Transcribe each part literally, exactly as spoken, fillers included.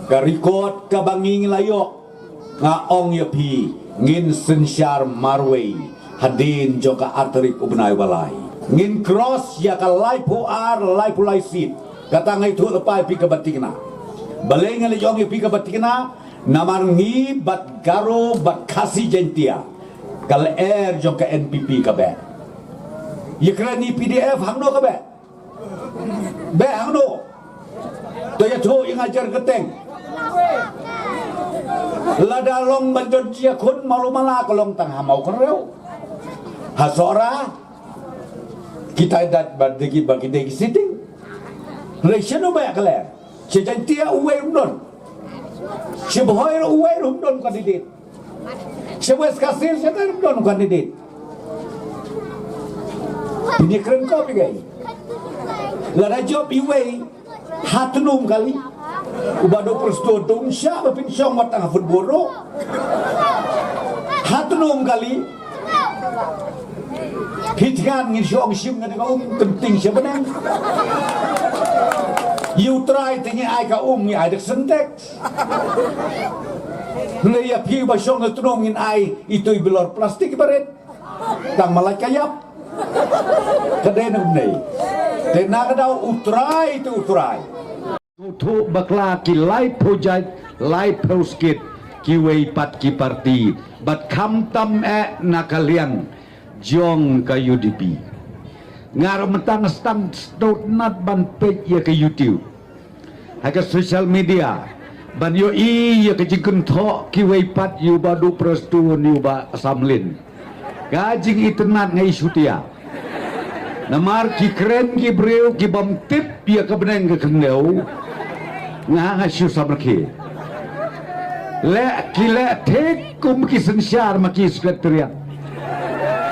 Ka record kaba ngi la ïoh, nga ong ïa phi, ngin synshar marwei hadien jong ka artylli u bnai ba lai. Ngin cross ïa ka laiphew ar, laiphew lai seat. Kata nga ïathuh lypa ïa phi kaba thikna. Balei nga la ong ïa phi kaba thikna? Namar ngi bad Garo bad Khasi Jaintia, ka lyer jong ka N P P ka beh. Ïakren ïa P D F hangno ka beh? Beh hangno? To ïathuh ïa nga jer kyrteng. Lada long ban don jia khun malu mala ka long tang ha Mawkynrew, ha Sohra. Kita dat ba dei ki, ba ki dei ki sitting. Hynrei shano beh ka lyer? Sha Jaintia uwei ruh ym don. Sha Bhoi ruh uwei ruh ym don candidate. Sha West Khasi Hills sha ruh ym don candidate. Pynïakren ko phi gai. Lada jop iwei, ha Tnum kali. U Bah Duh Prestone, to ym shah ba phin shong wat tang ha football ruh. Ha Tnum kali. Phi thngan ngin shong shim ngan ka um kynting sha bneng. Ïa U Trai te ngi ai ka um, ngi ai da ka Sintex. Hynrei ïa phi ba shong ha Tnum ngin ai itu i bilor plastik ba rit. Tang ma lait ka ïap. Ka dei na kumne. Te na ka daw U Trai te U Trai. Ïathuh bakla ki laiphew jait, laiphew skit, kiwei pat ki parti, bad khamtam eh na ka liang jong ka U D P. Nga ruh mynta nga sdang sdot nat ban peit ïa ka YouTube, ha ka social media, ban ïohi ïa ka jingkynthoh kiwei pat, ïa u Bah Duh Prestone, ïa u Bah Samlin. Ka jingitynnad nga i shutia. Namar ki kren ki briew ki bym tip ïa ka bneng ka khyndew. Nga, nga shu samrkhie. Leh, ki leh thik kum ki synshar ma ki secretariat.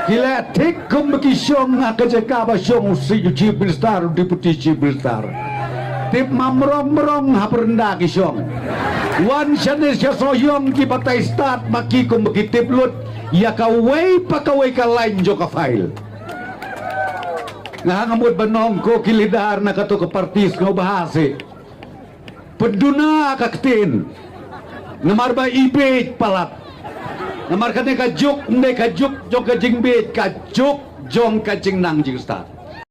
Ki leh thik kum ki shong ha ka jaka ba shong u si-, u Chief Minister, u Deputy Chief Minister. Tip ma mrong mrong ha baranda ki shong. Wan shane sha Sohiong ki batai stad ma ki kum ki tip lut ïa kawei pa kawei ka lain jong ka file. Nga hap mut ban ong ko ki leader na kato ka parti, sngewbha seh pynduna ka ktien. Namar ba i bieit palat. Namar kane ka juk, ym dei ka juk jong ka jingbieit, ka juk jong ka jingnang jingstad.